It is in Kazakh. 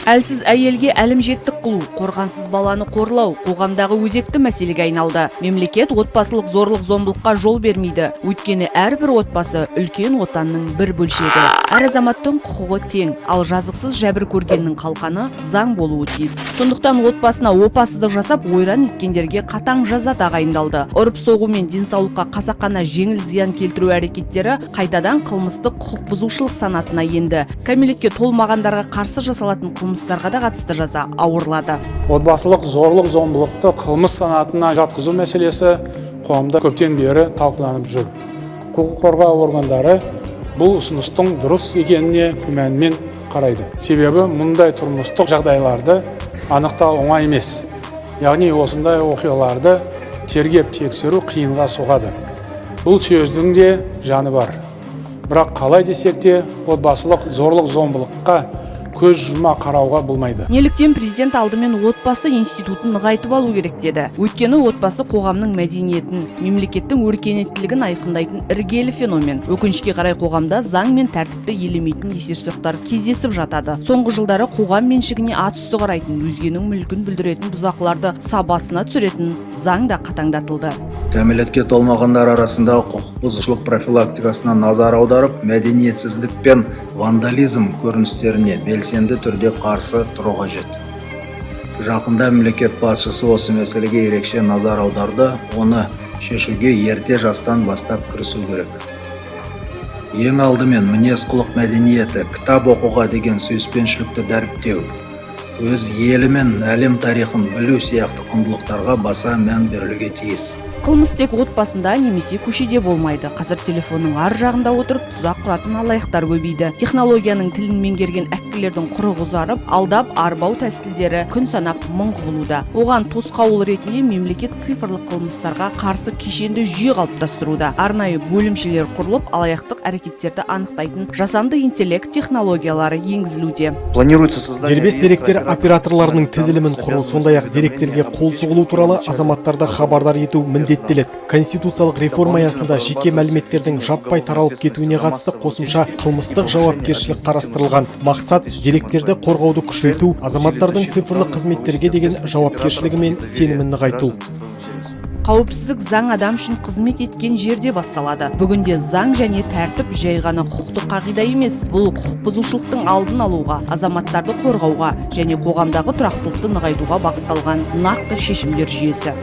Әлсіз әйелге әлімжеттік қылу, қорғансыз баланы қорлау қоғамдағы өзекті мәселеге айналды. Мемлекет отбасылық зорлық зомбылыққа жол бермейді. Өйткені әрбір отбасы – үлкен отанның бір бөлшегі. Әр азаматтың құқығы тең, ал жазықсыз жәбір көргеннің қалқаны заң болуы тиіс. Сондықтан отбасына опасыздық жасап, ойран еткендерге қатаң жаза тағайындалды. Ұрып соғу мен денсаулыққа қасақана жеңіл зиян келтіру әрекеттері қайтадан қылмыстық құқық бұзушылық санатына енді. Кәмелетке толмағандарға қарсы жасалатын қылмыстарға да қатысты жаза ауырлады. Отбасылық зорлық зомбылықты қылмыс санатына жатқызу мәселесі қоғамда көптен бері талқыланып жүр. Құқық қорғау органдары бұл ұсыныстың дұрыс екеніне күмәнмен қарайды. Себебі мұндай тұрмыстық жағдайларды анықтау оңай емес. Яғни осындай оқиғаларды тергеп тексеру қиынға соғады. Бұл сөздің де жаны бар. Бірақ қалай десек те, отбасылық зорлық зомбылыққа көз жұма қарауға болмайды. Неліктен президент алдымен отбасы институтын нығайтып алу керек деді? Өйткені отбасы – қоғамның мәдениетін, мемлекеттің өркениеттілігін айқындайтын іргелі феномен. Өкінішке қарай, қоғамда заң мен тәртіпті елемейтін есерсоқтар кездесіп жатады. Соңғы жылдары қоғам меншігіне ат үсті қарайтын, өзгенің мүлкін бүлдіретін бұзақыларды сабасына түсіретін заң да қатаңдатылды. Кәмелетке толмағандар арасындағы құқық бұзушылық профилактикасына назар аударып, мәдениетсіздік пен вандализм көріністеріне белсенді түрде қарсы тұру қажет. Жақында мемлекет басшысы осы мәселеге ерекше назар аударды. Оны шешуге ерте жастан бастап кірісу керек. Ең алдымен мінез құлық мәдениеті, кітап оқуға деген сүйіспеншілікті дәріптеу, өз елі мен әлем тарихын білу сияқты құндылықтарға баса мән берілуге тиіс. Қылмыс тек отбасында немесе көшеде болмайды. Қазір телефонның ар жағында отырып тұзақ құратын алаяқтар көбейді. Технологияның тілін меңгерген әккілердің құрығы ұзарып, алдап арбау тәсілдері күн санап мың құбылуда. Оған тосқауыл ретінде мемлекет цифрлық қылмыстарға қарсы кешенді жүйе қалыптастыруда. Арнайы бөлімшелер құрылып, алаяқтық әрекеттерді анықтайтын жасанды интеллект технологиялары енгізілуде. Планируется создание Дербес деректер операторларының тізілімін құру, сондай ақ деректерге қол сұғылу туралы азаматтарды хабардар ету міндеттеледі. Конституциялық реформа аясында жеке мәліметтердің жаппай таралып кетуіне қатысты қосымша қылмыстық жауапкершілік қарастырылған. Мақсат – деректерді қорғауды күшейту, азаматтардың цифрлық қызметтерге деген жауапкершілігі мен сенімін нығайту. Қауіпсіздік заң адам үшін қызмет еткен жерде басталады. Бүгінде заң және тәртіп жай ғана құқықтық қағида емес, бұл құқық бұзушылықтың алдын алуға, азаматтарды қорғауға және қоғамдағы тұрақтылықты нығайтуға бағытталған нақты шешімдер жүйесі.